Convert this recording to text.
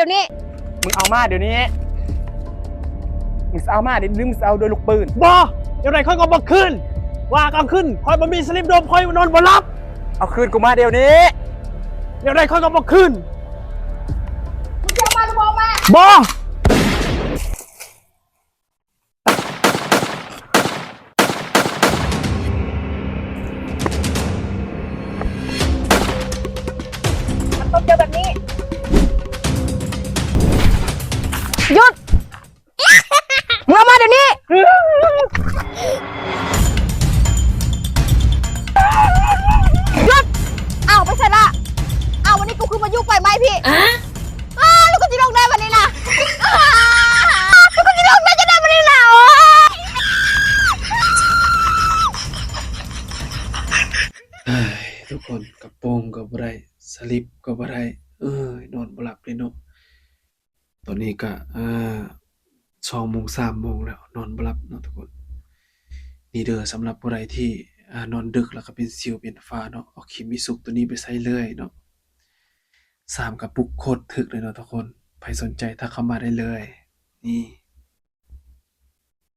ດຽວນີ້ ມຶງເອົາມາດຽວນີ້ ມຶງຊິເອົາມາເດ້ ຫຼື ມຶງຊິເອົາດ້ວຍລູກປືນ? ບໍ່! ແນວໃດຂ້ອຍກໍບໍ່ຄືນ! ວ່າກາງຄືນຂ້ອຍບໍ່ມີສະລິບດົມ ຂ້ອຍນອນບໍ່ຫຼັບ! ເອົາຄືນກູມາດຽວນີ້! ແນວໃດຂ້ອຍກໍບໍ່ຄືນ! ມຶງຊິເອົາມາຫຼືບໍ່ເອົາມາ? ບໍ່! ມັນຕ້ອງເຈີແບບນີ້. ຢຸດ! ມຶງເອົາມາດຽວນີ້! ຢຸດ! ອ້າວ ໄປໃສລະ? ອ້າວ ວັນນີ້ກູຄືມາຢູ່ໄຟໄໝ້ພີ້. ອ້າ ລູກກູຊິລົງໄດ້ບັດນີ້ນະ ລູກກູຊິລົງໄດ້ຈັ່ງໃດບັດນີ້ນະ ໂອ້ຍ ເຮີ້ຍ ທຸກຄົນ ກະໂປງກໍບໍ່ໄດ້ ສະລິບກໍບໍ່ໄດ້ ເອີຍ ນອນບໍ່ຫຼັບເລີຍເນາະ. ຕອນນີ້ກະ ອ່າ ສອງໂມງ ສາມໂມງແລ້ວ ນອນບໍ່ຫຼັບເນາະທຸກຄົນ. ນີ້ເດີ ສຳລັບຜູ້ໃດທີ່ ອ່າ ນອນດຶກແລ້ວກະເປັນສິວເປັນຝ້າເນາະ ເອົາຄຣີມມິສຸກໂຕນີ້ໄປໃຊ້ເລີຍເນາະ. ສາມກະປຸກ ໂຄດຖືກເລີຍເນາະທຸກຄົນ. ໃຜສົນໃຈທັກເຂົ້າມາໄດ້ເລີຍ. ນີ້